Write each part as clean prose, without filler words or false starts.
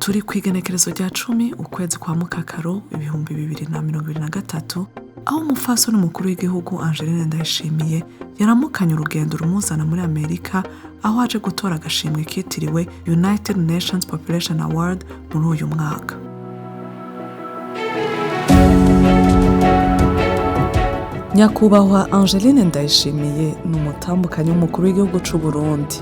Turi ku igenekerezo rya 10 ukwezi kwa Mukakaro 2023, aho umupfasoni umukuru w'igihugu Angeline Ndayishimiye yaramukanye urugendo rumuzana muri Amerika, aho aje gutora agashimwe kitiriwe United Nations Population Award muri uyu mwaka. Nyakubahwa Angeline Ndayishimiye ni umutambukanyi w'umukuru w'igihugu c'u Burundi.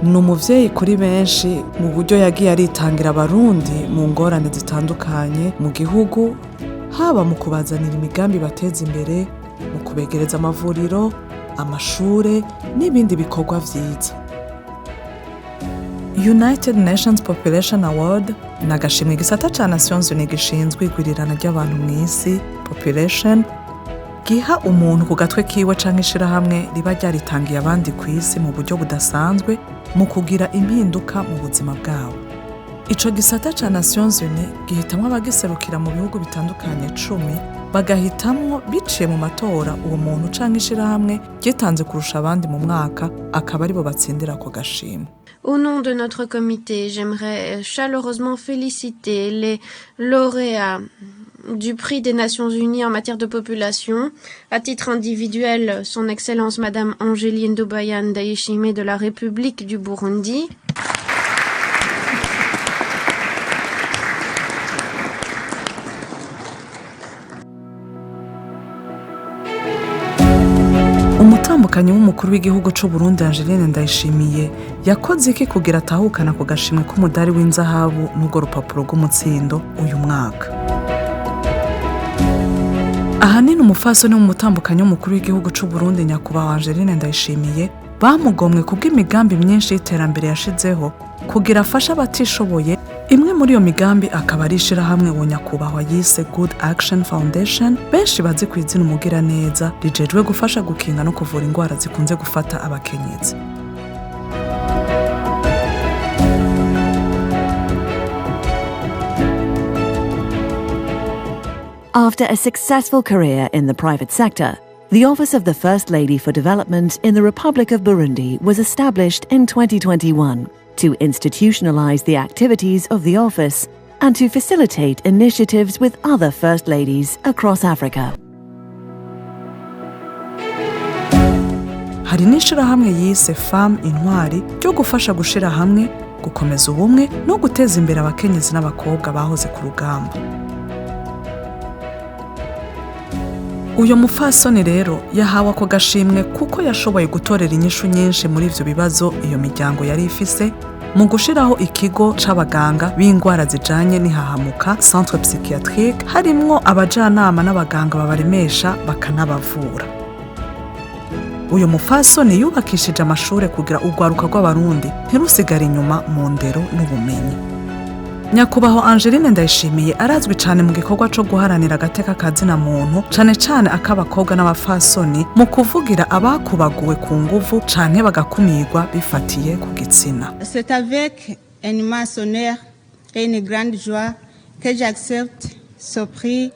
Ni umuvyeyi kuri benshi mu buryo yagiye aritangira abarundi mu ngorane zitandukanye mu gihugu, haba mu kubazanira imigambi bateza imbere, mu kubegereza amavuriro, amashure n'ibindi bikorwa vyiza. United Nations Population Award ni agashimwe igisata ca Nations Unies gishinzwe igwirirana ry'abantu mw'isi, population, giha umuntu ku gatwe kiwe canke ishirahamwe riba ryaritangiye abandi kw'isi mu buryo budasanzwe mu kugira impinduka mu buzima bwabo. Ico gisata ca Nations Unies gihitamwo abagiserukira mu bihugu bitandukanye 10, bagahitamwo biciye mu matora uwo muntu canke ishirahamwe ryitanze kurusha abandi mu mwaka, akaba aribo batsindira ako gashimwe. Au nom de notre comité, j'aimerais chaleureusement féliciter les lauréats du prix des Nations Unies en matière de population. À titre individuel, son Excellence Madame Angeline Ndubayan Ndayishimiye de la République du Burundi. Umutambukanyi w'umukuru w'igihugu c'u Burundi Angeline Ndayishimiye yakoze iki kugira atahukana ku gashimwe k'umudari w'inzahabu n'urwo rupapuro rw'umutsindo uyu mwaka? Ahanini umupfasoni w'umutambukanyi w'umukuru w'igihugu c'u Burundi Nyakubahwa Angeline Ndayishimiye bamugomwe kubw'imigambi myinshi y'iterambere yashizeho kugira afashe abatishoboye. Imwe muri iyo migambi akaba ari ishirahamwe uwo nyakubahwa yise Good Action Foundation, benshi bazi ku izina Umugiraneza, rijejwe gufasha gukinga no kuvura indwara zikunze gufata abakenyezi. After a successful career in the private sector, the Office of the First Lady for Development in the Republic of Burundi was established in 2021 to institutionalize the activities of the office and to facilitate initiatives with other First Ladies across Africa. Hari n'ishirahamwe yise Femme Intwari ryo gufasha gushira hamwe, gukomeza ubumwe no guteza imbere abakenyezi n'abakobwa bahoze ku rugamba. Uyo mupfasoni rero yahawe ako gashimwe kuko yashoboye gutorera inyishu nyinshi muri ivyo bibazo iyo miryango yari ifise, mu gushiraho ikigo c'abaganga b'ingwara zijanye n'ihahamuka, centre psychiatrique, harimwo abajanama n'abaganga babaremesha bakanabavura. Uyu mupfasoni yubakishije amashure kugira urwaruka rw'abarundi ntirusigare inyuma mu ndero n'ubumenyi. Nyakubahwa Angeline Ndayishimiye arazwi cane mu gikorwa co guharanira agateka ka zina muntu, cane cane ak'abakobwa n'abapfasoni, mu kuvugira abakubaguwe ku nguvu canke bagakumirwa bifatiye ku gitsina. C'est avec un immense honneur et une grande joie que j'accepte ce prix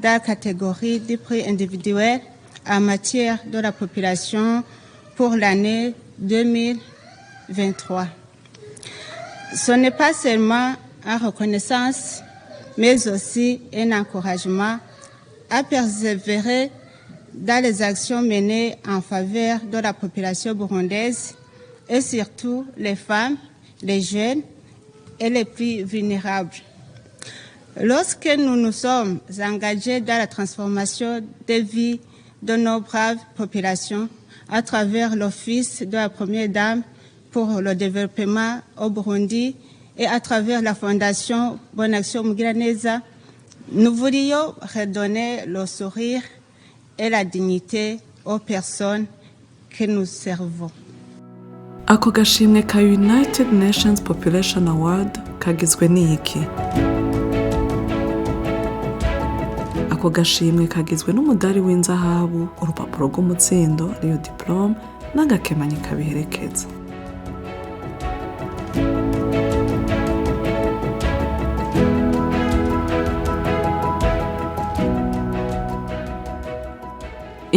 dans la catégorie du prix individuel en matière de la population pour l'année 2023. Ce n'est pas seulement une reconnaissance, mais aussi un encouragement à persévérer dans les actions menées en faveur de la population burundaise et surtout les femmes, les jeunes et les plus vulnérables. Lorsque nous nous sommes engagés dans la transformation des vies de nos braves populations à travers l'Office de la Première Dame pour le développement au Burundi et à travers la Fondation Bonne Action Mugiraneza, nous voulions redonner le sourire et la dignité aux personnes que nous servons. Ako gashimwe ka United Nations Population Award kagizwe n'iki? Ako gashimwe kagizwe n'umudari w'inzahabu, urupapuro rw'umutsindo ariyo diplome, n'agakemanyi kabiherekeza.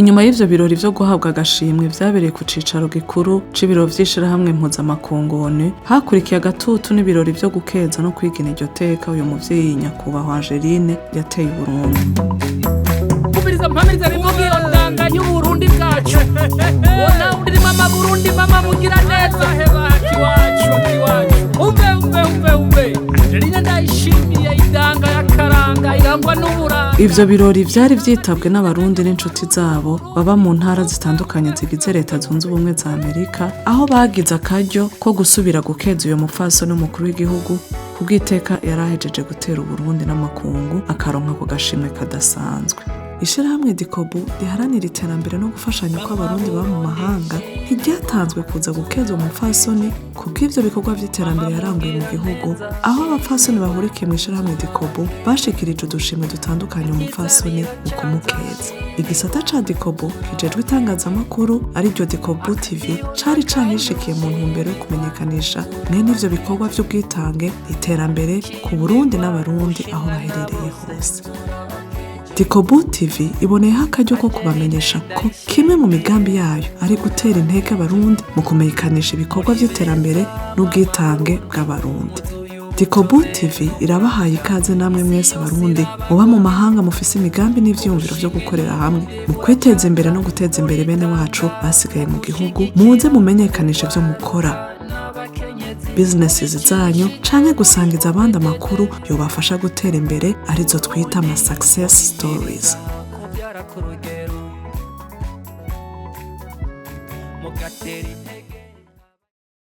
Inyuma y'ivyo birori vyo guhabwa agashimwe vyabereye ku cicaro gikuru c'ibiro vy'ishirahamwe mpuzamakungu ONU, hakurikiye agatutu n'ibirori vyo gukeza no kwigina iryo teka uyu muvyeyi nyakubahwa Angeline yateye Uburundi. Umviriza mpamiriza bivuga iyo ndanga y'Uburundi bwacu. Ubona uri mama Burundi, mama mugira neza, iwacu iwacu. Umve, umve, umve, umve, Angeline Ndayishimiye, idanga y'akaranga irangwa n'uburanga. Ivyo birori vyari vyitabwe n'Abarundi n'inshuti zabo baba mu ntara zitandukanye zigize Leta Zunze Ubumwe za Amerika, aho bagize akaryo ko gusubira gukeza uyo mupfasoni w'umukuru w'igihugu kubw'iteka yari ahejeje gutera Uburundi n'amakungu, akaronka ako gashimwe kadasanzwe. Ishirahamwe Dikobu riharanira iterambere no gufashanya kw'Abarundi baba mu mahanga ntiryatanzwe kuza gukeza uwo mupfasoni kubw'ivyo bikorwa vy'iterambere yaranguye mu gihugu, aho abapfasoni bahurikiye mu ishirahamwe Dikobu bashikirije udushimwe dutandukanye umupfasoni mu kumukeza. Igisata ca Dikobu kijejwe itangazamakuru, ariryo Dikobu TV, cari cahishikiye mu ntumbero yo kumenyekanisha mwene ivyo bikorwa vy'ubwitange, iterambere ku Burundi n'Abarundi aho baherereye hose. Dikobu TV iboneyeho akaryo ko kubamenyesha ko kimwe mu migambi yayo ari gutera intege Abarundi mu kumenyekanisha ibikorwa vy'iterambere n'ubwitange bw'Abarundi. Dikobu TV irabahaye ikaze namwe mwese Abarundi muba mu mahanga mufise imigambi n'ivyiyumviro vyo gukorera hamwe mu kwiteza imbere no guteza imbere bene wacu basigaye mu gihugu. Muze mumenyekanishe ivyo mukora, businesses zanyu, canke gusangiza abandi amakuru yobafasha gutera imbere, arizo twita ama success stories. Kubyara ku rugero mugatera intege.